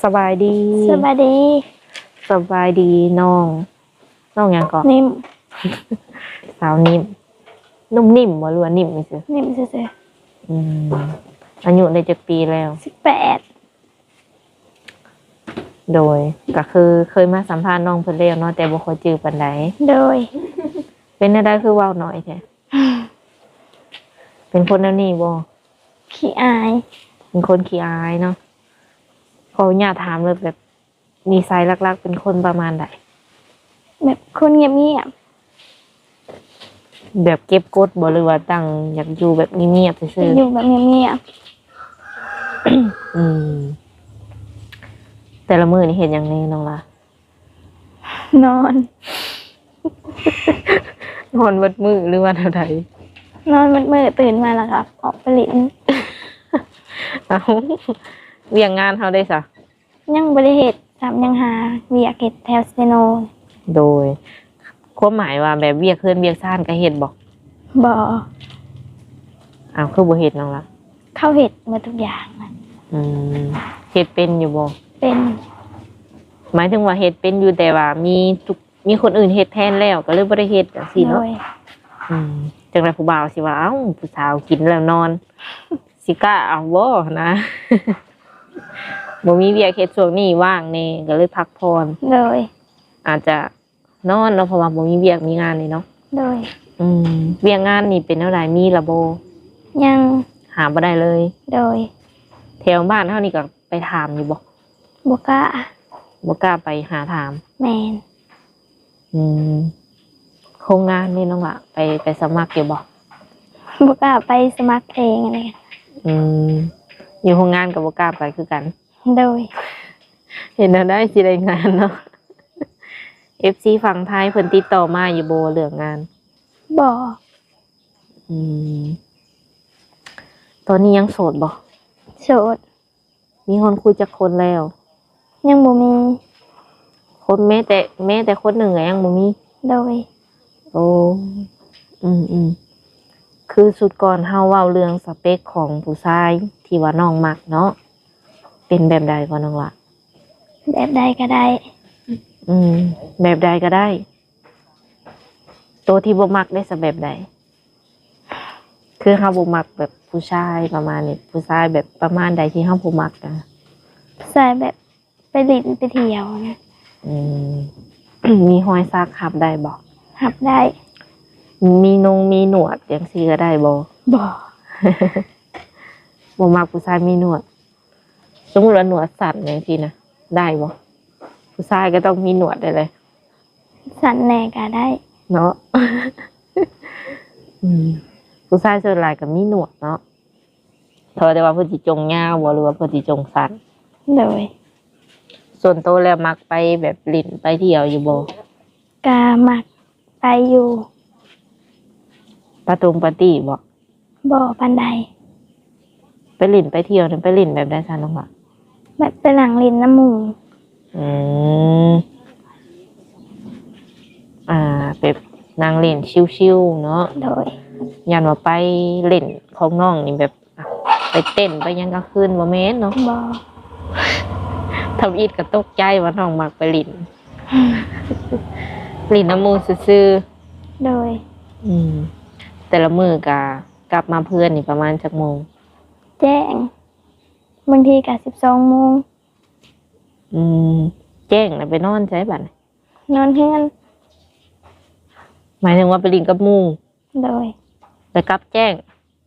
ສະບາຍດີ ສະບາຍດີ ສະບາຍດີນ້ອງ ນ້ອງຫຍັງເກາະ? ນິ້ມ ສາວນິ້ມ ນຸ້ມນິ້ມບໍ່ ຫຼືວ່ານິ້ມຊື່? ນິ້ມຊື່ໆ. ອືມ ອາຍຸໄດ້ຈັກປີແລ້ວ? ສິບແປດ. ໂດຍ ກໍຄືເຄີຍມາສຳພາດນ້ອງເພິ່ນແລ້ວເນາະ ແຕ່ບໍ່ຄ່ອຍຈື່ປານໃດ. ໂດຍ ເປັນແນວໃດຄືເວົ້າໜ້ອຍແທ້? ເປັນຄົນແນວນີ້ບໍ່? ຂີ້ອາຍ ເປັນຄົນຂີ້ອາຍເນາະ. ຂໍອະນຸຍາດຖາມເລີຍ ແບບນິໄສຫຼັກໆເປັນຄົນປະມານໃດ? ແບບຄົນງຽບໆ. ແບບເກັບກົດບໍ່ ຫຼືວ່າຕັ້ງຢາກຢູ່ແບບງຽບໆຊື່ໆ? ຢູ່ແບບງຽບໆ. ອືມ ແຕ່ລະມື້ນີ້ເຮັດຫຍັງແດ່ນ້ອງລະ? ນອນ ນອນເບິດມື້ ຫຼືວ່າແນວໃດ? ນອນເບິດມື້ ຕື່ນມາແລ້ວກໍອອກໄປຫຼິ້ນ. ເອົ້າ ວຽກງານເຮົາເດ້ຊະ? ຍັງບໍ່ໄດ້ເຮັດຊ້ຳ ຍັງຫາວຽກເຮັດແຖວເຊໂນ. ໂດຍ ຄວາມໝາຍວ່າແບບວຽກເຮືອນວຽກຊານກໍເຮັດບໍ່? ບໍ່. ອ້າວ ຄືບໍ່ເຮັດນ້ອງລະ? ເຂົາເຮັດໝົດທຸກຢ່າງ. ອືມ ເຮັດເປັນຢູ່ບໍ່? ເປັນ. ໝາຍເຖິງວ່າເຮັດເປັນຢູ່ ແຕ່ວ່າມີທຸກ ມີຄົນອື່ນເຮັດແທນແລ້ວ ກໍເລີຍບໍ່ໄດ້ເຮັດ ຈັ່ງຊີ້ເນາະ. ໂດຍ. ອືມ ຈັ່ງໃດຜູ້ບ່າວຊິວ່າ ເອົ້າ ຜູ້ສາວກິນແລ້ວນອນ ຊິກ້າເອົາບໍ່ນະ? ບໍ່ມີວຽກເຮັດ ຊ່ວງນີ້ວ່າງແດ່ ກໍເລີຍພັກຜ່ອນ. ໂດຍ. ອາດຈະນອນເນາະ ເພາະວ່າບໍ່ມີວຽກມີງານນີ້ເນາະ. ໂດຍ. ອືມ ວຽກງານນີ້ເປັນແນວໃດ ມີລະບໍ່? ຍັງ ຫາບໍ່ໄດ້ເລີຍ. ໂດຍ. ແຖວບ້ານເຮົານີ້ກໍໄປຖາມຢູ່ບໍ່? ບໍ່ກ້າ ບໍ່ກ້າໄປຫາຖາມ. ແມ່ນ. ອືມ ໂຮງງານນີ້ນ້ອງລະ ໄປ ໄປສະໝັກຢູ່ບໍ່? ບໍ່ກ້າໄປສະໝັກເອງອັນນີ້. ອືມ ຢູ່ໂຮງງານກໍບໍ່ກ້າໄປຄືກັນ. ໂດຍ. ເຮັດແນວໃດຊິໄດ້ງານເນາະ. ເອັຟຊີຝັ່ງໄທເພິ່ນຕິດຕໍ່ມາຢູ່ບໍ່ເລື່ອງງານ? ບໍ່. ອືມ ຕອນນີ້ຍັງໂສດບໍ່? ໂສດ. ມີຄົນຄຸຍຈັກຄົນແລ້ວ? ຍັງບໍ່ມີ. ຄົນ ແມ້ແຕ່ ແມ້ແຕ່ຄົນໜຶ່ງກໍຍັງບໍ່ມີ? ໂດຍ. ໂອ້ ອືມໆ ຄືຊຸດກ່ອນເຮົາເວົ້າເລື່ອງສະເປັກຂອງຜູ້ຊາຍທີ່ວ່ານ້ອງມັກເນາະ ເປັນແບບໃດກໍນ້ອງລະ? ແບບໃດກໍໄດ້. ອືມ ແບບໃດກໍໄດ້. ໂຕທີ່ບໍ່ມັກເດ້ສະ ແບບໃດ? ຄືເຮົາບໍ່ມັກແບບຜູ້ຊາຍປະມານນີ້ ຜູ້ຊາຍແບບປະມານໃດທີ່ເຮົາບໍ່ມັກນະ? ຜູ້ຊາຍແບບໄປຫຼິ້ນໄປທ່ຽວນະ. ອືມ ມີຮອຍສັກຮັບໄດ້ບໍ່? ຮັບໄດ້. ມີນົງມີໜວດຈັ່ງຊີ້ກໍໄດ້ບໍ່? ບໍ່. ບໍ່ມັກຜູ້ຊາຍມີໜວດ. ສົມມຸດວ່າໜວດສັ້ນຈັ່ງຊີ້ນະ ໄດ້ບໍ່? ຜູ້ຊາຍກໍຕ້ອງມີໜວດໄດ້ເລີຍ. ສັ້ນແດ່ກໍໄດ້ເນາະ. ອືມ ຜູ້ຊາຍສ່ວນຫຼາຍກໍມີໜວດເນາະ ເທົ່າແຕ່ວ່າເພິ່ນຊິຈົ່ງຍາວບໍ່ ຫຼືວ່າເພິ່ນຊິຈົ່ງສັ້ນ? ໂດຍ. ສ່ວນໂຕແລ້ວມັກໄປແບບຫຼິ້ນໄປທ່ຽວຢູ່ບໍ່? ກະມັກໄປຢູ່. ປາຕົງປາຕີ້ບໍ່? ບໍ່ປານໃດ. ໄປຫຼິ້ນໄປທ່ຽວນີ້ ໄປຫຼິ້ນແບບໃດຊະນ້ອງລະ? ແບບໄປນັ່ງຫຼິ້ນນຳໝູ່. ອືມ ອ່າ ແບບນັ່ງຫຼິ້ນຊິວໆເນາະ. ໂດຍ. ຢ້ານວ່າໄປຫຼິ້ນຂອງນ້ອງນີ້ແບບ ອ່ະ ໄປເຕັ້ນໄປຫຍັງກາງຄືນ ບໍ່ແມ່ນເນາະ? ບໍ່. ທຳອິດກໍຕົກໃຈວ່ານ້ອງມັກໄປຫຼິ້ນ ຫຼິ້ນນຳໝູ່ຊື່ໆ. ໂດຍ. ອືມ ແຕ່ລະມື້ກະກັບມາເພື່ອນນີ້ປະມານຈັກໂມງ? ແຈ້ງ ບາງທີກະສິບສອງໂມງ. ອືມ ແຈ້ງແລ້ວໄປນອນໃສບາດນີ້? ນອນເຮືອນ. ໝາຍເຖິງວ່າໄປຫຼິ້ນກັບໝູ່? ໂດຍ. ແລ້ວກັບແຈ້ງ?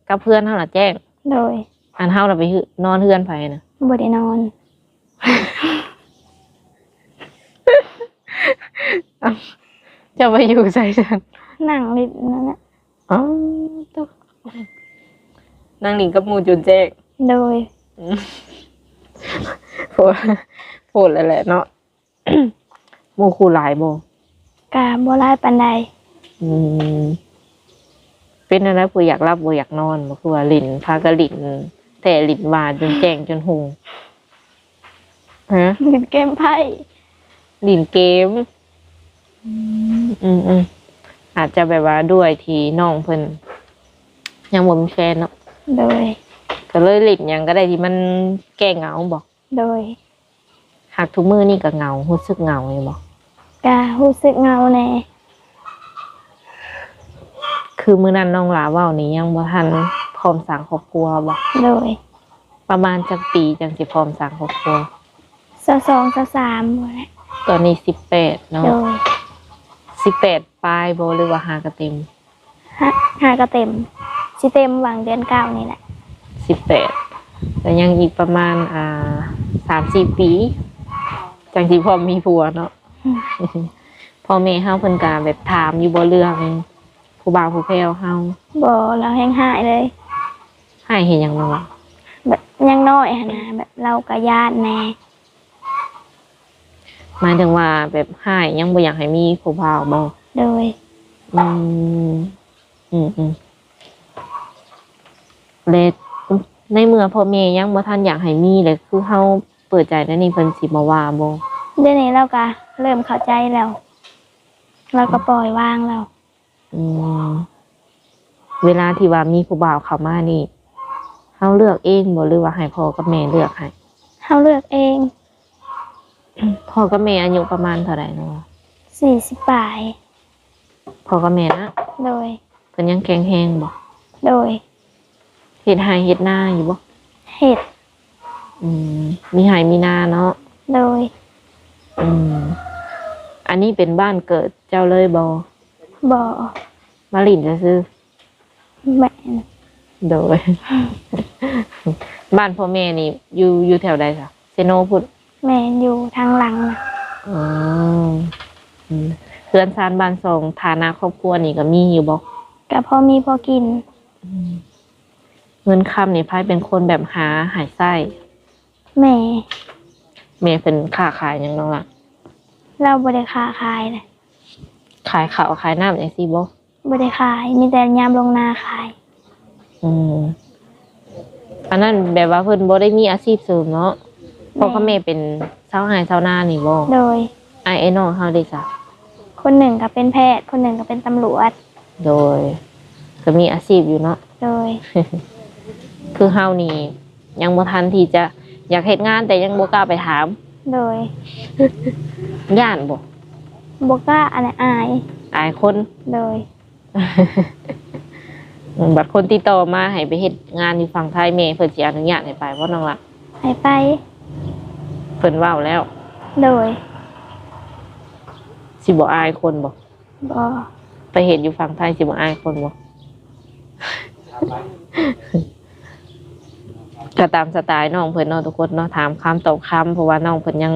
ກັບເຮືອນເຮົາລະແຈ້ງ. ໂດຍ. ອັນເຮົາລະໄປນອນເຮືອນໃຜນະ? ບໍ່ໄດ້ນອນ. ເອົ້າ ເຈົ້າໄປຢູ່ໃສຊັ້ນ? ນັ່ງຫຼິ້ນນັ້ນແຫຼະ. ອໍ ໂທ້ ນັ່ງຫຼິ້ນກັບໝູ່ຈົນແຈ້ງ. ໂດຍ. ອືມ ໂພດ ໂພດແລ້ວແຫຼະເນາະ. ໝູ່ຄູ່ຫຼາຍບໍ່? ກະບໍ່ຫຼາຍປານໃດ. ອືມ ເປັນແນວໃດ ຜູ້ຢາກຫຼັບບໍ່ຢາກນອນບໍ່? ຄືວ່າຫຼິ້ນ ພາກັນຫຼິ້ນແທ້ຫຼິ້ນວ່າຈົນແຈ້ງຈົນຮຸ່ງ. ຮະ? ຫຼິ້ນເກມໄພ້. ຫຼິ້ນເກມ. ອືມໆ ອາດຈະແບບວ່າດ້ວຍທີ່ນ້ອງເພິ່ນຍັງບໍ່ມີແຟນເນາະ. ໂດຍ. ກໍເລີຍຫຼິ້ນຫຍັງກໍໄດ້ທີ່ມັນແກ້ເຫງົາບໍ? ໂດຍ. ຫາກທຸກມື້ນີ້ກໍເຫງົາ ຮູ້ສຶກເຫງົາຢູ່ບໍ່? ກະຮູ້ສຶກເຫງົາແດ່. ຄືມື້ນັ້ນນ້ອງຫຼ້າເວົ້ານີ້ ຍັງບໍ່ທັນພ້ອມສ້າງຄອບຄົວບໍ່? ໂດຍ. ປະມານຈັກປີຈັ່ງຊິພ້ອມສ້າງຄອບຄົວ? ຊາວສອງ ຊາວສາມພຸ້ນແຫຼະ. ຕອນນີ້ສິບແປດເນາະ. ໂດຍ. ສິບແປດປາຍບໍ່ ຫຼືວ່າຫາກະເຕັມ? ຫາ ຫາກະເຕັມ ຊິເຕັມຫວ່າງເດືອນເກົ້ານີ້ແຫຼະ. ສິບແປດ ແລ້ວຍັງອີກປະມານ ອ່າ ສາມສີ່ປີ ຈັ່ງຊິພ້ອມມີຜົວເນາະ. ອືມ ພໍ່ແມ່ເຮົາເພິ່ນກະແບບຖາມຢູ່ບໍ່ ເລື່ອງຜູ້ບ່າວຜູ້ແພ້ວເຮົາ? ບໍ່ ລາວແຮງຮ້າຍເລີຍ. ຮ້າຍເຮັດຫຍັງນ້ອງ? ແບບຍັງນ້ອຍຫັ້ນນະ ແບບລາວກະຢ້ານແດ່. ໝາຍເຖິງວ່າແບບຮ້າຍ ຍັງບໍ່ຢາກໃຫ້ມີຜູ້ບ່າວບໍ່? ໂດຍ. ອືມ ອືມໆ ແລະ ໃນເມື່ອພໍ່ແມ່ຍັງບໍ່ທັນຢາກໃຫ້ມີ ແລະ ຄືເຮົາເປີດໃຈແນວນີ້ ເພິ່ນຊິບໍ່ວ່າບໍ່? ດຽວນີ້ລາວກະເລີ່ມເຂົ້າໃຈແລ້ວ ລາວກະປ່ອຍວາງແລ້ວ. ອືມ ເວລາທີ່ວ່າມີຜູ້ບ່າວເຂົ້າມານີ້ ເຮົາເລືອກເອງບໍ່ ຫຼືວ່າໃຫ້ພໍ່ກັບແມ່ເລືອກໃຫ້? ເຮົາເລືອກເອງ. ພໍ່ກັບແມ່ອາຍຸປະມານເທົ່າໃດເນາະ? ສີ່ສິບປາຍ. ພໍ່ກັບແມ່ນະ? ໂດຍ. ເພິ່ນຍັງແຂງແຮງບໍ່? ໂດຍ. ເຮັດໄຮ່ເຮັດນາຢູ່ບໍ່? ເຮັດ. ອືມ ມີໄຮ່ມີນາເນາະ? ໂດຍ. ອືມ ອັນນີ້ເປັນບ້ານເກີດເຈົ້າເລີຍບໍ່? ບໍ່. ມາຫຼິ້ນຊື່ໆ? ແມ່ນ. ໂດຍ. ບ້ານພໍ່ແມ່ນີ້ຢູ່ ຢູ່ແຖວໃດຊະ? ເຊໂນພຸ້ນ? ແມ່ນ ຢູ່ທາງຫຼັງ. ອໍ ອືມ ເຮືອນຊານບ້ານຊ່ອງ ຖານະຄອບຄົວນີ້ກະມີຢູ່ບໍ່? ກະພໍມີພໍກິນ. ອືມ ເງິນຄຳນີ້ໃຜເປັນຄົນແບບຫາໃຫ້ໃຊ້? ແມ່. ແມ່ເພິ່ນຄ້າຂາຍຫຍັງນ້ອງລະ? ລາວບໍ່ໄດ້ຄ້າຂາຍເດ. ຂາຍເຂົ້າຂາຍນ້ຳຈັ່ງຊີ້ບໍ່? ບໍ່ໄດ້ຂາຍ ມີແຕ່ຍາມລົງນາຂາຍ. ອືມ ອັນນັ້ນແບບວ່າເພິ່ນບໍ່ໄດ້ມີອາຊີບເສີມເນາະ? ແມ່ນ. ພໍ່ກັບແມ່ເປັນຊາວໄຮ່ຊາວນານີ້ບໍ່? ໂດຍ. ອ້າຍເອື້ອຍນ້ອງເຮົາເດຊະ? ຄົນໜຶ່ງກະເປັນແພດ ຄົນໜຶ່ງກະເປັນຕຳຫຼວດ. ໂດຍ. ກະມີອາຊີບຢູ່ເນາະ? ໂດຍ. ຄືເຮົານີ້ຍັງບໍ່ທັນທີ່ຈະຢາກເຮັດງານ ແຕ່ຍັງບໍ່ກ້າໄປຖາມ. ໂດຍ. ຢ້ານບໍ່? ບໍ່ກ້າ ອັນນັ້ນອາຍ. ອາຍຄົນ? ໂດຍ. ອືມ ບັດຄົນຕິດຕໍ່ມາໃຫ້ໄປເຮັດງານຢູ່ຝັ່ງໄທ ແມ່ເພິ່ນຊິອະນຸຍາດໃຫ້ໄປບໍ່ນ້ອງລະ? ໃຫ້ໄປ. ເພິ່ນເວົ້າແລ້ວ? ໂດຍ. ຊິບໍ່ອາຍຄົນບໍ່? ບໍ່. ໄປເຮັດຢູ່ຝັ່ງໄທຊິບໍ່ອາຍຄົນບໍ່? ກະຕາມສະໄຕລ໌ນ້ອງເພິ່ນເນາະທຸກຄົນເນາະ ຖາມຄຳຕອບຄຳ ເພາະວ່ານ້ອງເພິ່ນຍັງ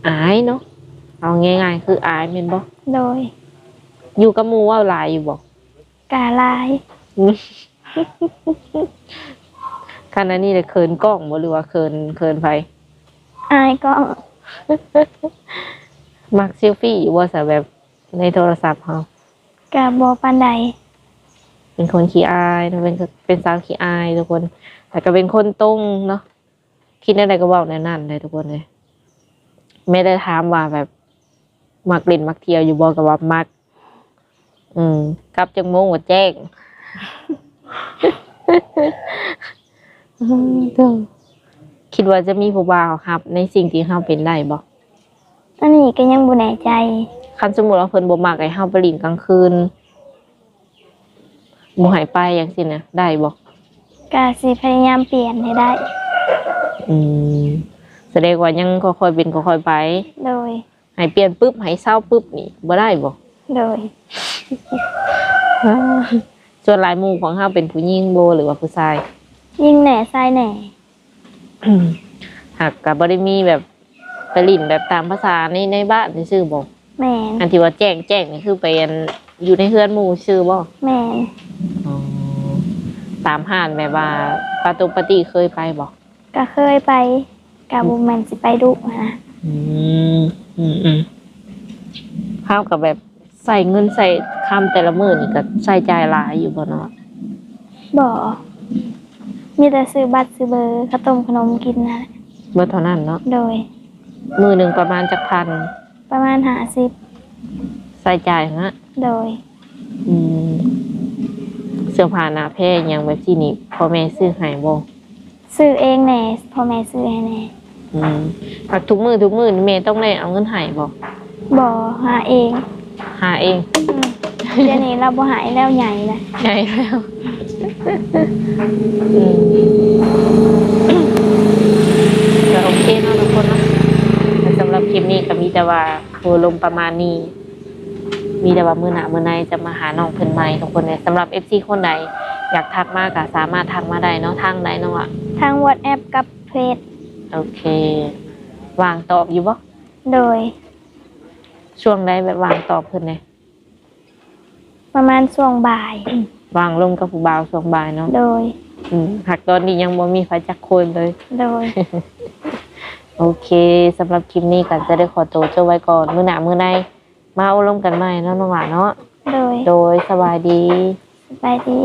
ອາຍເນາະ ເອົາງ່າຍໆຄືອາຍແມ່ນບໍ່? ໂດຍ. ຢູ່ກັບໝູ່ເວົ້າຫຼາຍຢູ່ບໍ່? ກະຫຼາຍ. ຄັນອັນນີ້ລະເຂີນກ້ອງບໍ່ ຫຼືວ່າເຂີນ ເຂີນໃຜ? ອາຍກ້ອງ. ມັກເຊວຟີຢູ່ບໍ່ຊະ ແບບໃນໂທລະສັບເຮົາ? ກະບໍ່ປານໃດ. ເປັນຄົນຂີ້ອາຍເນາະ ເປັນ ເປັນສາວຂີ້ອາຍທຸກຄົນ ແລ້ວກະເປັນຄົນຕົງເນາະ ຄິດແນວໃດກະເວົ້າແນວນັ້ນເດ້ທຸກຄົນເອີຍ. ແມ້ແຕ່ຖາມວ່າແບບມັກຫຼິ້ນມັກທ່ຽວຢູ່ບໍ່ ກະວ່າມັກ. ອືມ ກັບຈັກໂມງວ່າແຈ້ງ? ອືມ ໂທ້ ຄິດວ່າຈະມີຜູ້ບ່າວຮັບໃນສິ່ງທີ່ເຮົາເປັນໄດ້ບໍ່? ອັນນີ້ກະຍັງບໍ່ແນ່ໃຈ. ຄັນສົມມຸດວ່າເພິ່ນບໍ່ມັກໃຫ້ເຮົາໄປຫຼິ້ນກາງຄືນ ບໍ່ໃຫ້ໄປຈັ່ງຊີ້ນະ ໄດ້ບໍ່? ກະຊິພະຍາຍາມປ່ຽນໃຫ້ໄດ້. ອືມ ສະແດງວ່າຍັງຄ່ອຍໆເປັນຄ່ອຍໆໄປ. ໂດຍ. ໃຫ້ປ່ຽນປຶບ ໃຫ້ເຊົາປຶບນີ້ບໍ່ໄດ້ບໍ່? ໂດຍ. ສ່ວນຫຼາຍໝູ່ຂອງເຮົາເປັນຜູ້ຍິງບໍ່ ຫຼືວ່າຜູ້ຊາຍ? ຍິງແດ່ ຊາຍແດ່. ຫາກກະບໍ່ໄດ້ມີແບບໄປຫຼິ້ນແບບຕາມພາສາໃນ ໃນບ້ານຊື່ໆບໍ່? ແມ່ນ. ອັນທີ່ວ່າແຈ້ງ ແຈ້ງນີ້ຄືໄປອັນ ຢູ່ໃນເຮືອນໝູ່ຊື່ບໍ່? ແມ່ນ. ອໍ ຕາມຮ້ານແບບວ່າປາຕົກປາຕີເຄີຍໄປບໍ່? ກະເຄີຍໄປ ກະບໍ່ແມ່ນຊິໄປດຸຫັ້ນນະ. ອືມ ອືມໆ ເຮົາກະແບບໃຊ້ເງິນໃຊ້ຄຳແຕ່ລະມື້ນີ້ກະໃຊ້ຈ່າຍຫຼາຍຢູ່ບໍ່ນ້ອງ? ບໍ່ ມີແຕ່ຊື້ບັດຊື້ເບີ ເຂົ້າຕົ້ມຂະໜົມກິນຫັ້ນແຫຼະ. ເບິດເທົ່ານັ້ນເນາະ? ໂດຍ. ມື້ໜຶ່ງປະມານຈັກພັນ? ປະມານຫ້າສິບ. ໃຊ້ຈ່າຍຫັ້ນນະ? ໂດຍ. ອືມ ເສື້ອຜ້າໜ້າແພຫຍັງແບບຊີ້ນີ້ ພໍ່ແມ່ຊື້ໃຫ້ບໍ່? ຊື້ເອງແດ່ ພໍ່ແມ່ຊື້ໃຫ້ແດ່. ອືມ ພັກທຸກມື້ ທຸກມື້ນີ້ແມ່ຕ້ອງໄດ້ເອົາເງິນໃຫ້ບໍ່? ບໍ່ ຫາເອງ ຫາເອງ. ອືມ ດຽວນີ້ລາວບໍ່ໃຫ້ແລ້ວ ໃຫຍ່ແລ້ວ ໃຫຍ່ແລ້ວ. ອືມ ກໍໂອເຄເນາະທຸກຄົນເນາະ. ແລະ ສຳລັບຄລິບນີ້ກໍມີແຕ່ວ່າໂອ້ລົມປະມານນີ້ ມີແຕ່ວ່າມື້ໜ້າມື້ໃນຈະມາຫານ້ອງເພິ່ນໃໝ່ທຸກຄົນເອີຍ. ສຳລັບເອັຟຊີຄົນໃດຢາກທັກມາກໍສາມາດທັກມາໄດ້ເນາະ. ທາງໃດນ້ອງລະ? ທາງ WhatsApp ກັບເຟສ. ໂອເຄ ວ່າງຕອບຢູ່ບໍ່? ໂດຍ. ຊ່ວງໃດແບບວ່າງຕອບເພິ່ນແດ່? ປະມານຊ່ວງບ່າຍ. ວ່າງລົມກັບຜູ້ບ່າວຊ່ວງບ່າຍເນາະ. ໂດຍ. ອືມ ຫາກຕອນນີ້ຍັງບໍ່ມີໃຜຈັກຄົນເລີຍ. ໂດຍ. ໂອເຄ ສຳລັບຄລິບນີ້ກໍຈະໄດ້ຂໍໂຕຈົບໄວ້ກ່ອນ. ມື້ໜ້າມື້ໃນມາໂອ້ລົມກັນໃໝ່ເນາະນ້ອງຫຼ້າເນາະ. ໂດຍ. ໂດຍ ສະບາຍດີ. ສະບາຍດີ.